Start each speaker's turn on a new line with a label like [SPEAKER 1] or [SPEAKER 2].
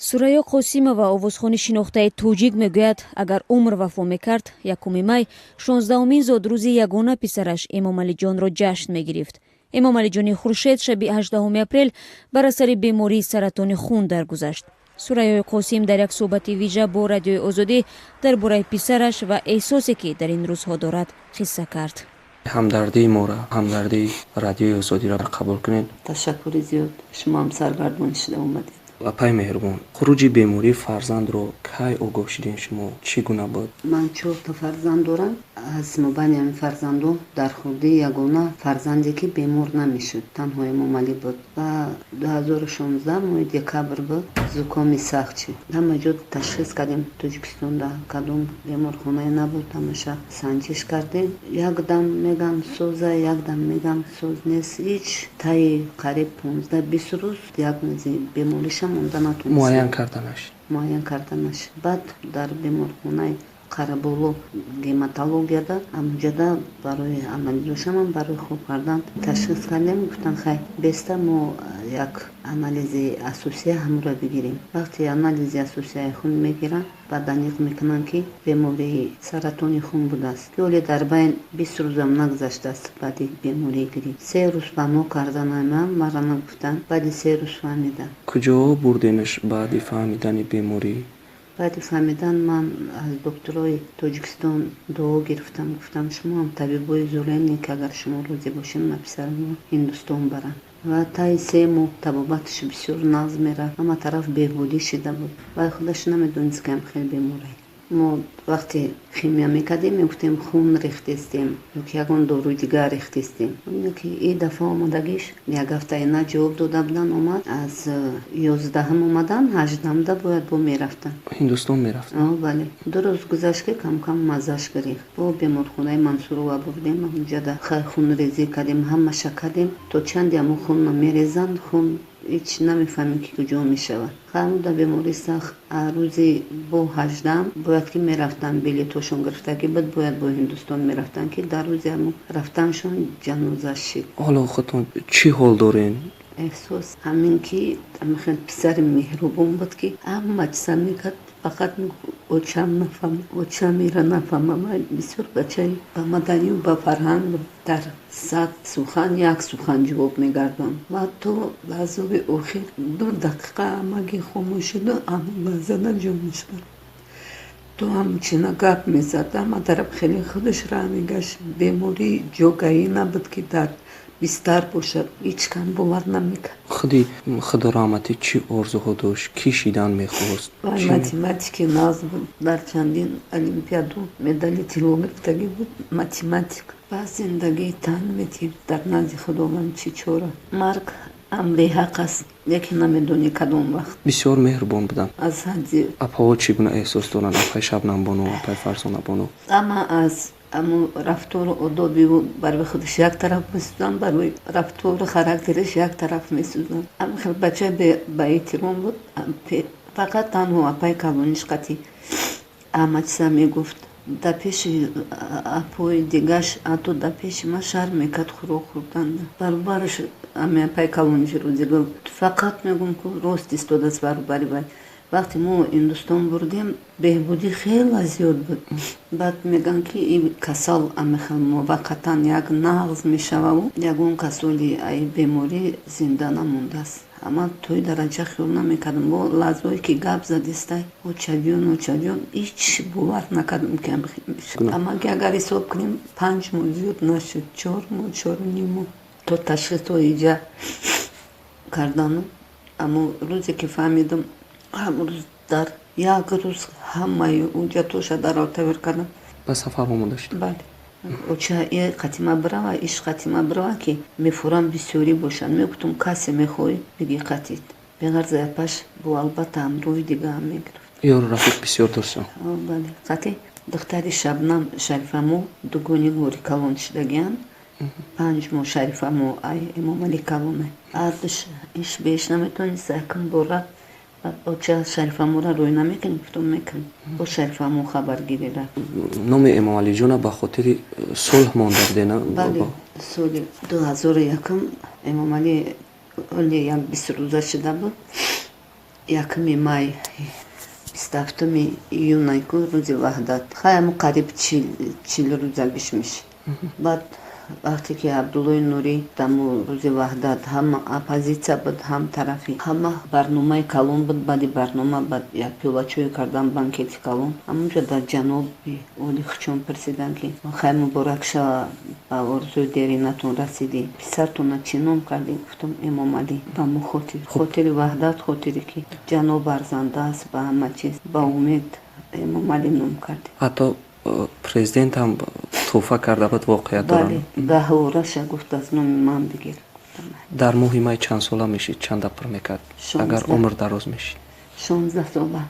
[SPEAKER 1] Сурайё Қосимова, овозхони шинохтаи тоҷик, мегӯяд, агар умр вафо мекард, 1 май 16-умин зодрӯзи ягона писараш Эмомалиҷонро ҷашн мегирифт. Эмомалиҷони Хуршед шаби 18 апрел бар асари бемории саратони хун даргузашт. Сурайёи Қосим дар як суҳбати вижа бо Радиои Озодӣ дар бораи писараш ва эҳсосе, ки дар ин рӯзҳо дорад, қисса кард.
[SPEAKER 2] Ҳамдардии моро, ҳамдардии Радиои Озодиро қабул кунед.
[SPEAKER 3] Ташаккури зиёд, шумо ҳам саргардон шуда омадед.
[SPEAKER 2] Апаи меҳрубон, хуруҷи бемории фарзандро кай огоҳ шудем шумо? Чӣ гуна буд?
[SPEAKER 3] Ман чорта фарзанд дорам. Аз мобайни ҳамин фарзандон дар хурдӣ ягона фарзанде, ки бемор намешуд, танҳо Эмомалӣ буд. Ва 2016 моҳи декабр буд, зукоми сахт шуд. Ҳама ҷо ташхис кардем, Тоҷикистонда кадом беморхонае набуд, ҳамаша санҷиш кардем. Якдам меган соза, якдам меган соз нест. Ҳеҷ таи қариб 15-20 рӯз диагнози бемориша монда натонистем.
[SPEAKER 2] Муайян карданаш.
[SPEAKER 3] Муайян карданаш. Баъд дар беморхонаи Қараболо гематологияда, ҳамуҷода барои анализошамам, барои хуб кардан ташхис кардем. Гуфтанд, хай, беста мо як анализи асосия ҳамуро бигирем. Вақте анализи асосияи хун мегиранд, баъд аниқ мекунанд, ки бемории саратони хун будааст, ки ҳоле дар байн 20 рӯзам нагузаштааст баъди бемории гирифт. 3 рӯз ба мо карданамам, мара нагуфтанд. Баъди 3 рӯз фаҳмидам.
[SPEAKER 2] Куҷо бурденаш баъди фаҳмидани беморӣ?
[SPEAKER 3] Баъди фаҳмидан ман аз докторои Тоҷикистон дуо гирифтам. Гуфтам, шумоам табибои зӯрем, ки агар шумо розӣ бошед, ман писарамро Ҳиндустон барам. Ва таи 3 моҳ табобаташ бисёр нағз мерафт, ҳама тараф беҳбудӣ шида буд. Вай худаш намедонист, ки ам хеле беморай. Мо вақте химия мекардем, мегуфтем, хун рехтестем ёки ягон доруи дигар рехтестем. Ки и дафъа омадагиш як ҳафтаи на ҷавоб дода буданд. Омад, аз 11-ам омадан, 18-амда бояд бо мерафтанд.
[SPEAKER 2] Ҳиндустон мерафт?
[SPEAKER 3] Бале. 2 рӯз гузашт, ки камкам маззаш гирифт. Бо беморхонаи Мансурова бурдем. Ҳамҷода хунрезӣ кардем, ҳамаша кардем. То чанде ҳамон хунро мерезанд, хун ҳеҷ намефаҳмем, ки куҷо мешавад. Ҳамуда беморӣ сахт. Рӯзи бо 18-ам бояд ки мерафтанд, билетошон гирифтагӣ буд, бояд бо Ҳиндустон мерафтанд, ки дар рӯзи ҳамун рафтаншон ҷанозаш шид.
[SPEAKER 2] Ҳоло худтон чӣ ҳол дорен?
[SPEAKER 3] Эҳсос ҳамин ки хел писари меҳрубон буд, ки ҳама чиза мекард, фақат мегуфт, очам нафаҳма, очам ира нафаҳма. Ман бисёр бачаи ба маданию ба фарҳанг буд. Дар 100 сухан як сухан ҷавоб мегардонд. Ва то лаҳзаи охир 2 дақиқа ҳамагӣ хомӯш шуду ҳамон лаҳзада ҷонаш рафт. То ҳамчуна гап мезад, ҳама тараф хеле худаш раҳ мегашт. Бемории ҷогаӣ набуд, ки дар бистар бошад. Ҳеҷ кам бовар намекард.
[SPEAKER 2] Худи худо раҳматӣ чӣ орзуҳо дошт? Кӣ шидан мехост?
[SPEAKER 3] Вай математики нағз буд, дар чандин олимпиаду медали тилло гирифтагӣ буд, математик. Ба зиндагии тан метиҳем, дар назди Худованд чӣ чора? Марг амри ҳақ аст, яке намедонӣ кадом вақт.
[SPEAKER 2] Бисёр меҳрубон буданд.
[SPEAKER 3] Аз ҳадди.
[SPEAKER 2] Апаҳо чӣ гуна эҳсос доранд, апаи Шабнамбону, апаи Фарзонабону?
[SPEAKER 3] Ҳама аз ҳамун рафтору одоби ӯ барои худаш як тараф месӯзанд, барои рафтору характераш як тараф месӯзанд. Ҳамин хел бачаи баэҳтиром буд. Фақат танҳо апаи калониш қатӣ ҳама чиза мегуфт. Дар пеши апои дигаш, ҳатто дар пеши ман шарм мекард хӯрок хӯрдан. Баробараш ҳами апаи калониш Рӯзигул фақат мегӯм, ку рост истодааст баробари вай. Вақте мо Ҳиндустон бурдем, беҳбудӣ хеле зиёд буд. Баъд мегӯянд, ки ин касал амихел муваққатан як нағз мешававу ягон касоли ай беморӣ зинда намондааст. Ман тои дараҷа хиёл намекардам. Бо лаҳзаое ки гап задистай, очаҷон, очаҷон, ҳеҷ бовар накардам, ки ҳамихел мешавад. Амаки агар ҳисоб кунем, 5 моҳ зиёд нашуд, 4 моҳ, 4.5 моҳ то ташхисҳо иҷа кардану. Аммо рӯзе ки фаҳмидам, ҳамон рӯз дар як рӯз ҳамаи ҳуҷҷатоша дар тайёр кардам.
[SPEAKER 2] Ба сафар омода шуд?
[SPEAKER 3] Бале. Оча и қатима бирава, иш қатима бирава, ки мефурам бисёрӣ бошад. Мегуфтум, касе мехоҳӣ, биги қатид. Беғарзи апаш бо албатта ҳамроҳи дигаам мегирифт.
[SPEAKER 2] Ёру рафиқ бисёр доштам.
[SPEAKER 3] Бале, қати духтари Шабнам Шарифамо дугони гори калон шудагианд. 5 моҳ Шарифамо ай Эмомалӣ калоне. Ардуш иш беш наметонист. Якум бора оча Шарифаморо рӯй намекунем? Гуфтум, мекунем. Бо Шарифамо хабаргирӣ рафт.
[SPEAKER 2] Номи Эмомалиҷона ба хотири сулҳ монда будена?
[SPEAKER 3] Бале, соли 2001 Эмомалӣ оли як 20 рӯза шуда буд. 1 май, 27 июнай ку рӯзи Ваҳдат. Хай, ҳамун қариб 40 рӯза бишмиш. Баъд вақте ки Абдуллои Нурӣ даму рӯзи Ваҳдат, ҳам оппозитсия буд, ҳам тарафи ҳама, барномаи калон буд. Баъди барнома баъд як пиёлачой кардан, банкети калон. Ҳамунҷо дар ҷаноби оли хучон пурсиданд, ки хай, муборак шава, ба орзуи деринатон расидӣ, писартона чӣ ном кардӣ? Гуфтам: «Эмомалӣ», ба мо хотир, хотири Ваҳдат, хотире ки ҷаноб арзанда аст ба ҳама чиз, ба умед Эмомалӣ ном кардем.
[SPEAKER 2] Ҳатто президент ҳам тӯҳфа карда буд, воқеият дорам?
[SPEAKER 3] Бале, гаҳвораша гуфт: «Аз номи ман бигир».
[SPEAKER 2] Дар моҳи май чанд сола мешид, чанда пур мекард, агар умр дароз мешид?
[SPEAKER 3] 16 сола.